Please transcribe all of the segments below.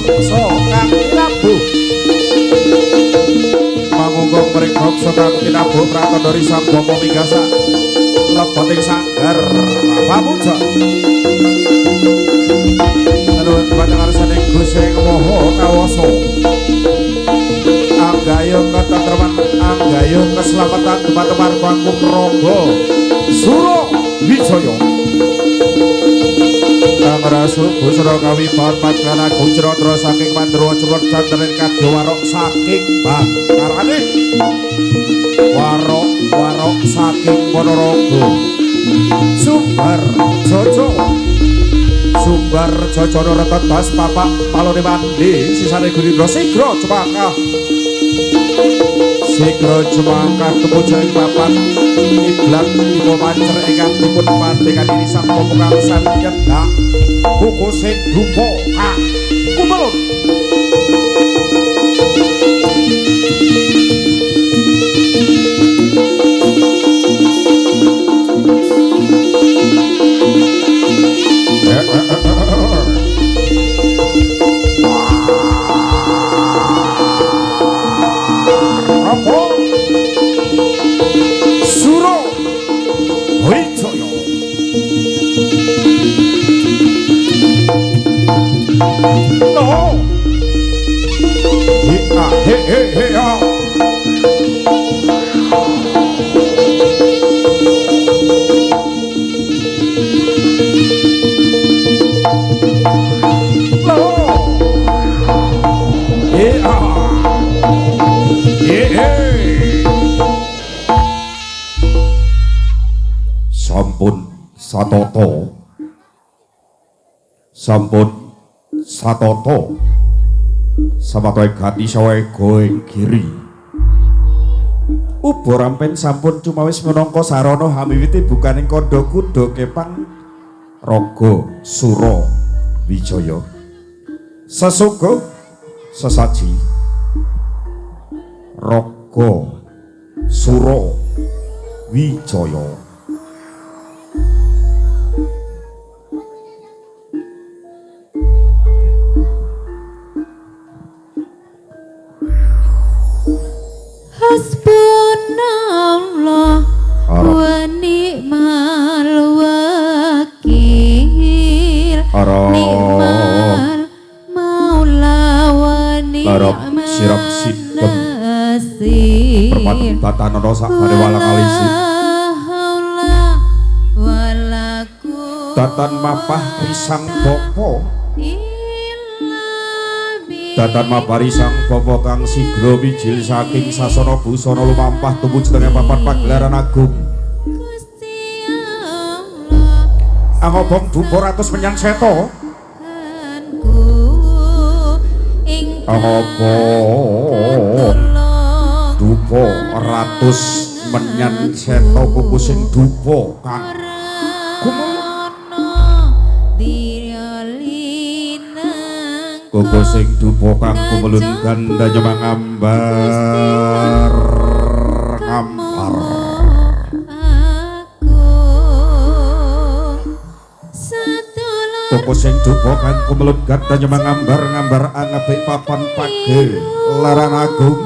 Mangsa kang tinabuh mangunggung mring bangsa kang tinabuh pratandha risang bapa migasa lebeting sanggar pamuja. Nuwun dhumateng ngarsaning Gusti Maha Kawasa. Anggayuh ketentreman, anggayuh keselamatan dumateng warga agung Raga Sura Wijaya. Kang Rasul Busra kawibawan Pagelan Agung Cratra saking Mandura Cemur Candren kadya warok saking Bantarane. Warok-warok saking Ponorogo. Sumber Jojo. Sumber Jojono retetas papak palone mandi sisane Gurindra sigra cemangkah. Sigra cemangkah tumuju ing papan kiblat ibu mancer ingkang dipun pandhekani sang bapa kang sami nyendak kuku sing dupa kang kumelun. Sampun satoto, sampun satoto, samatoe gati sawae goeng giri. Uba rampen sampun cumawis minangka sarana hamiwiti bukaning kandha kuda kepang Raga Sura Wijaya. Sesuga sesaji Raga Sura Wijaya. Hasbunallah wa ni'mal wakil, ni'mal maula wa ni'mal nasir. Perpatanono sakbare walang alisi. Datan mapah risang bapa, datan mapah risang bapa kang sigra wijil saking sasana busana lumampah tumuju tengah papan pagelaran agung. Angobong dupa ratus menyan seta. Angobong dupa ratus menyan seta kuku sing dupa kang kuku sing dupa kang kumelun ganda nyemang ngambar ngambar. Kuku sing dupa kang kumelun ganda nyemang ngambar ngambar angapik papan pagelaran agung.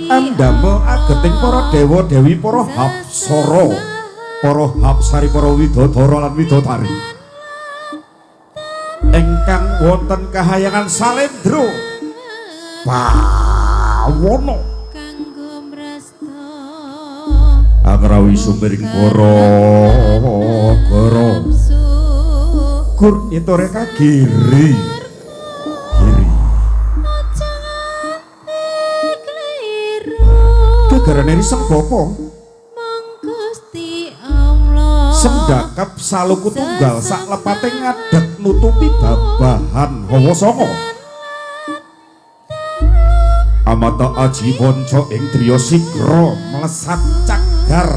Andamel ageting para dewa dewi para hapsara, para hapsari, para widodara lan widodari ingkang wonten kahayangan salendra bawana angrawi sumbering gara-gara gur nyitoreka giri giri gegarane riseng bapa sendakap saluku tunggal sak lepate ngadeg nutupi babahan hawa sanga. Amata aji wanca ing driya sigra mlesat cagar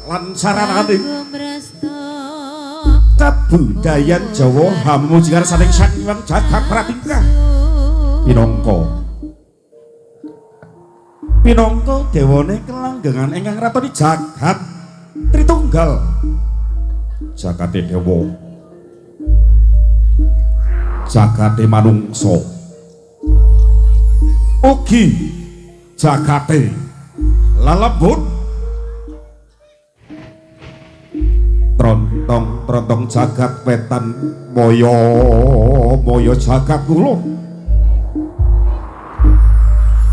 lan saranane kabudayan Jawa hamuji ngarsaning Sang Hyang Jagat Pratingkah pinangka pinangka dewane kelanggengan ingkang ratoni jagat Tritunggal. Jagate dewa. Jagate manungsa ugi jagate lelembut trontong-trontong jagat wetan moyo moyo jagat kulon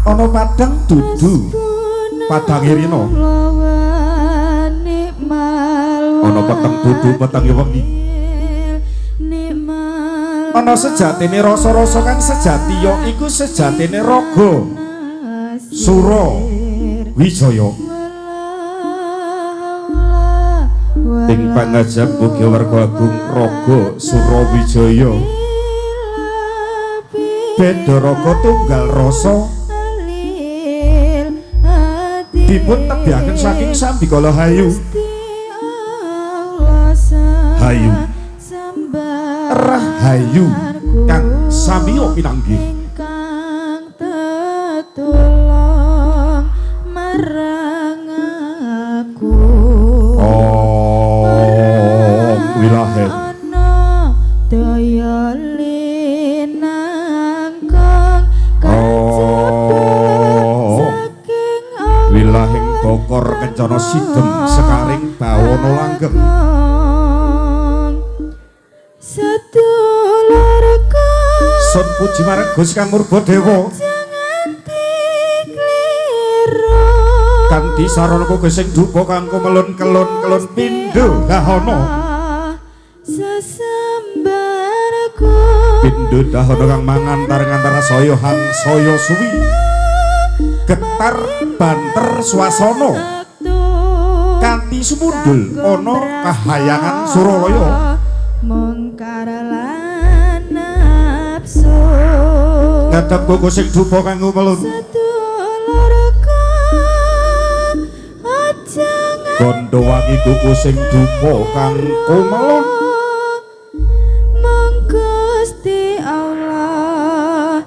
ana padang dudu padang irina ana peteng dudu peteng wengi ana sejatine rasa-rasa kang sejati ya iku sejatine raga Sura Wijaya ing pangajap mugi warga agung raga Sura Wijaya beda raga tunggal rasa dipun tebihaken saking sambikala hayu hayu rahayu kang samiya pinanggih ingkang tetulung marang aku oh wilahen ana daya linangkung oh saking wilahing bokor kencana sidem sekaring bawana langgeng sun puji marang Gusti Kang Murba Dewa kanthi sarana kugesing dupa kang kumelun kelun-kelun pindho dahana sesembarku pindho dahana kang mangantar-ngantara saya hang saya suwi getar banter swasana kanthi sumundul ana kahayangan Suralaya mungkar lan nafsu ngadep kuku sing dupa kang ngumelun gondo wangi kuku sing dupa kang kumelun mung Gusti Allah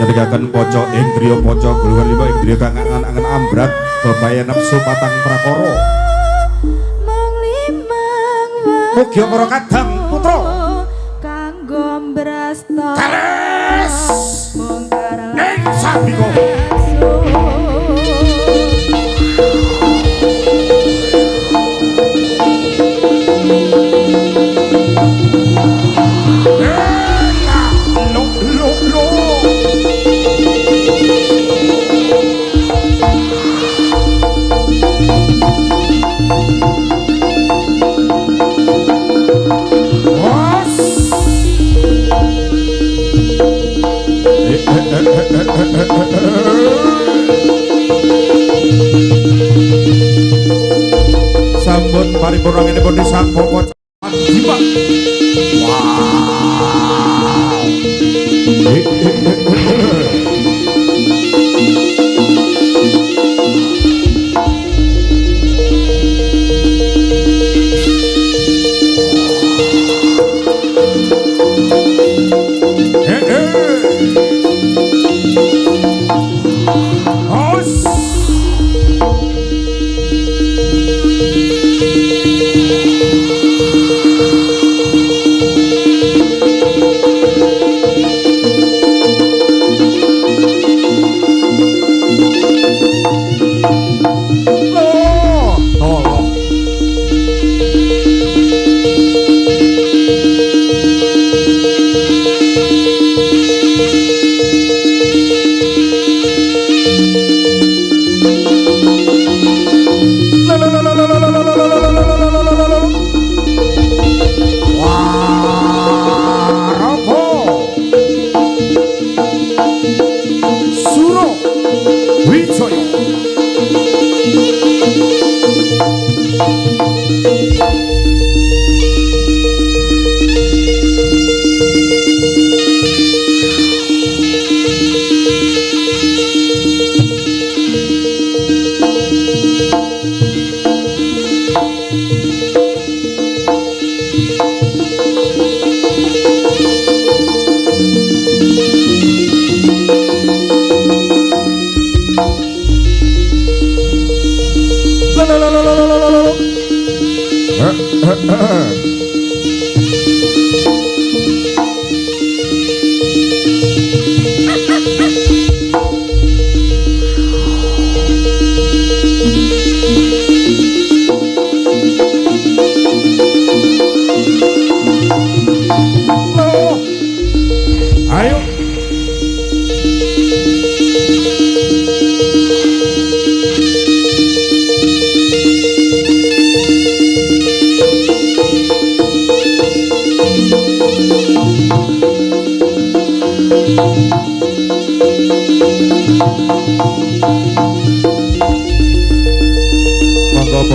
nyatikaken paca indriya paca gluwar lima indriya kang angen-angen ambrat bebaya nafsu patang prakara mugi para kadang putra kanggo mbrasta kares ing sambika lo lo lo Sampun paripurna ngenipun desa Popo Dimak. Wow.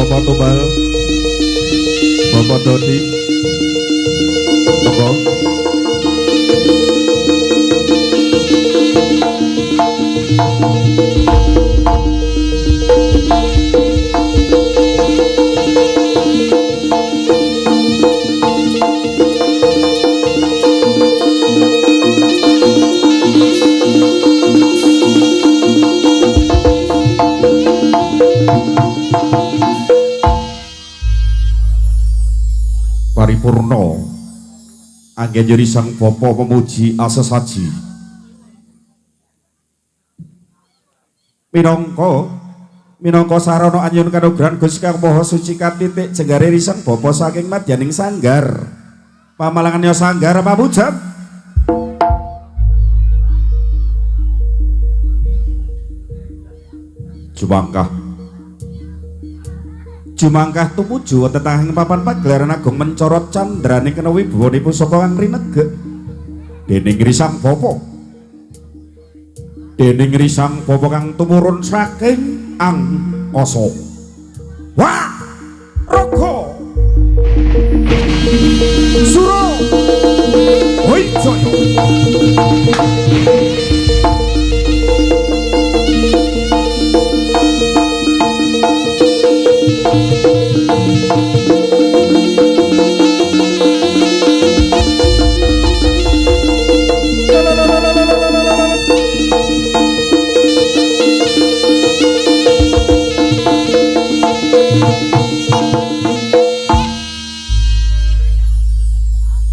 Bapak Tobal, Bapak Dodi, monggo. Paripurna anggen juri sang bapa memuji asesaji minangka sarana anyun kanugrahan Gusti Kang Maha Suci katitik jenggare risang bapa saking madyaning sanggar pamalangan ya sanggar pamujan. Jumangkah tumuju wonten tengahing papan pagelaran agung mencorot candraning kena wibawane pusaka kang rinegek dening risang bapa kang tumurun saking angkasa. Wah, raga sura wijaya.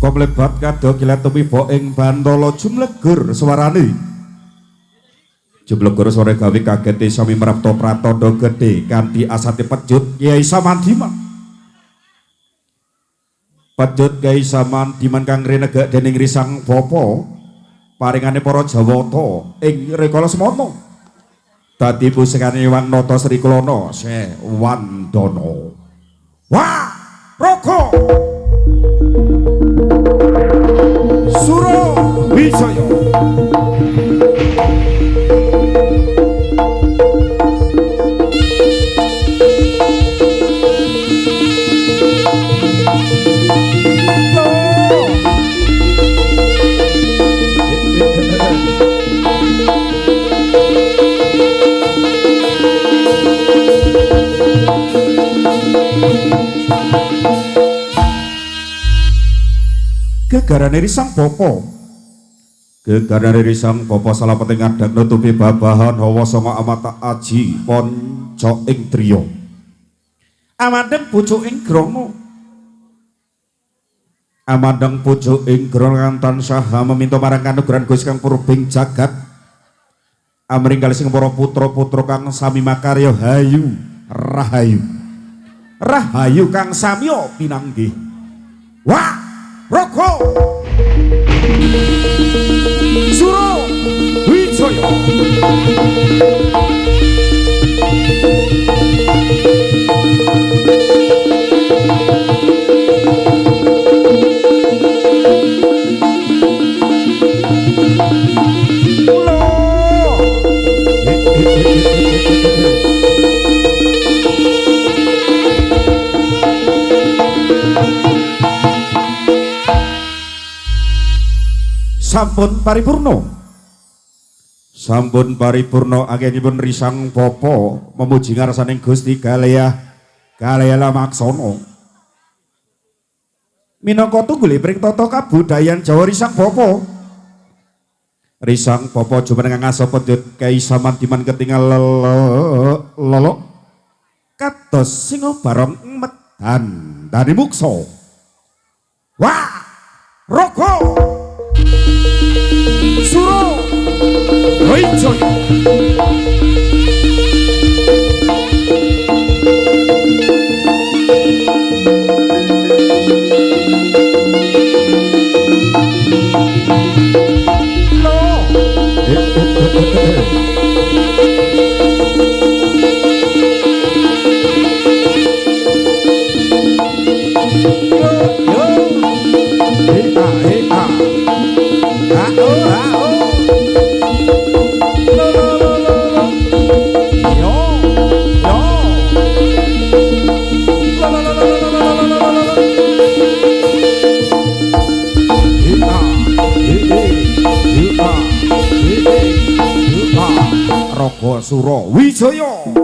Komlebat kado kilat tumiba ing bantala jumlegur swarane. Jumlegur sore gawe kagete sami mrapta pratandha gedhe kanthi asate pecut Kyai Samandiman. Pecut Kyai Samandiman kang rinegek dening risang bapa paringane para Jawata ing rikala semana. Dadi pusekane Wang Nata Sri Klana Sewandana. Wah, raga Sura Wijaya. Gegarane risang bapa. Gegarane risang bapa salapete ngadeg nutupi babahan hawa sanga amata aji panca ing driya. Amandheng pucuk ing grana. Amandheng pucuk ing grana kang tansah meminta marang kanugrahan Gusti kang purbing jagat. Amring kalih sing para putra-putra kang sami makarya hayu rahayu. Rahayu kang samya pinanggih. Wah, raga Sura Wijaya. Sampun paripurna. Sampun paripurna anggenipun risang bapa memuji ngarsaning Gusti Galeyah Galeyah Lamaksana. Minangka tunggule pring tata kabudayan Jawa risang bapa. Risang bapa jumeneng ngasa pendhut Kyai Samandiman ketingal lelok kados singa barong medan dari muksa. Wah, raga Sura Wijaya. Lo, lo, lo, lo, lo. Surawijaya.